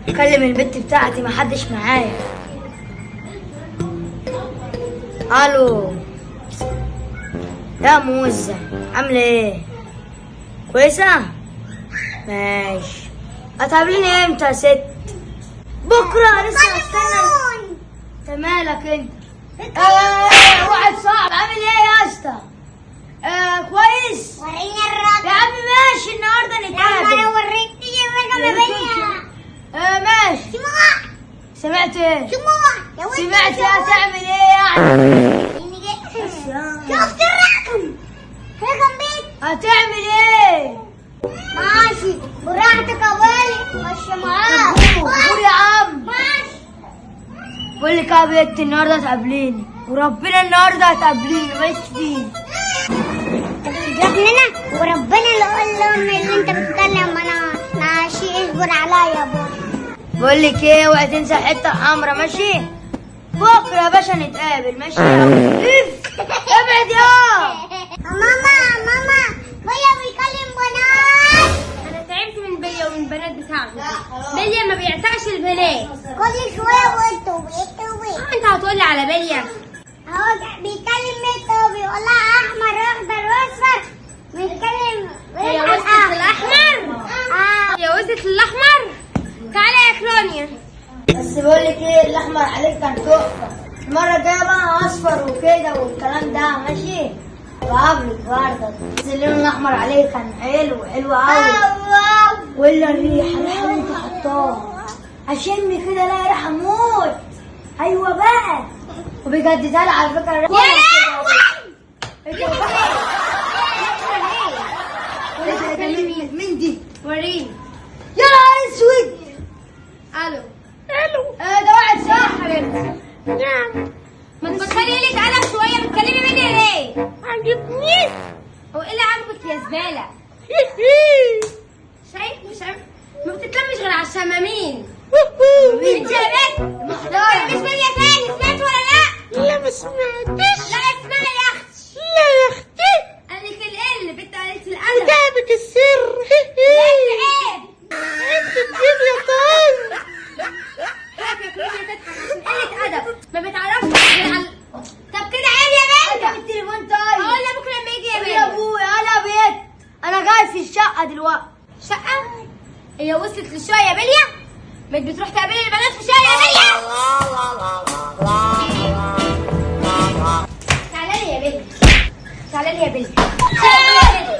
كلم البت بتاعتي، محدش معايا. الو يا موزة، عاملة ايه؟ كويسة؟ ماشي. هتقابليني امتى يا ست؟ بكرة لسه هستنى. انت مالك انت؟ واحد صاحب، عامل ايه يا اسطى؟ كويس؟ وريني الرقم. يا عم ماشي، النهارده لما انا نتقابل. وريتني الرقم يا بني. ماشي. شموع. سمعت ايه؟ شموع يا ولد. سمعت ايه؟ هتعمل ايه يعني؟ شفت الرقم؟ رقم بيت. هتعمل ايه؟ ماشي براحتك يا بالي، ماشي معاك. قول يا عم. ماشي. بقول لك يا بنت، النهارده هتقابليني وربنا، النهارده هتقابليني، مالكش فيه. ربنا وربنا اللي قول لامي اللي انت بتتكلم، انا ماشي، اصبر عليا يا بابا. بقول لك ايه، اوعي تنسى الحتة الحمرا، ماشي؟ بكره يا باشا نتقابل، ماشي؟ اف ابعد يا ماما ماما، بيا بيكلم بنات. انا تعبت من بيا ومن بنات بتاعته. بيا ما بيعتقش البنات. كل شوية وانت وانت وانت. انت هتقولي على بيا؟ اهو بيكلم بنت وبيقول لها احمر اخضر واصفر، بيتكلم. هي وصلت الاحمر؟ اه. هي وصلت الاحمر. تعالى يا كلونيا. بس بقول لك ايه، الاحمر عليك كان تحفة. المرة الجاية بقى اصفر وكده والكلام ده، ماشي؟ بقابلك برضه. بس اللون الاحمر عليه كان حلو، حلو قوي. ولا الريحة، الريحة اللي انت حطاها، اشم كده الاقي ريحه موت. ايوه بقى، وبيجددها لي على فكرة الريحة. يا لهوي. إيه ده؟ مين دي؟ وريني. يا نهار اسود. الو. الو. ده واحد صاحبي. حبيبتي نعم. ما تبطلي قلة ادب شويه، بتكلمي مني ليه؟ عجبني. هو ايه اللي عاجبك يا زبالة؟ شايف مش عارف ما بتتلمش غير على الشمامين. انت يا بنت ما تكلميش بيا تاني، سمعت ولا لا؟ لا ما سمعتش. لا اسمعي يا اختي. لا يا اختي. قالت ال بنت قالت القلم. كتابك السر. عيب. انت تجيب يا طن. حركة يا كلونيا تضحك عشان قلة ادب ما بتعرفش غير على. طب كده عيب يا اركب بنت. التليفون طيب. هقول لابوك لما يجي يا يا بنت. ابويا انا بيت، انا جاي في الشقة دلوقتي. شقة؟ هي وصلت للشقة يا بلية؟ مش بتروح تقابلي البنات في الشقة يا بلية؟ تعالي لي يا بلية، تعالي لي يا بلية، تعالي لي يا بلية.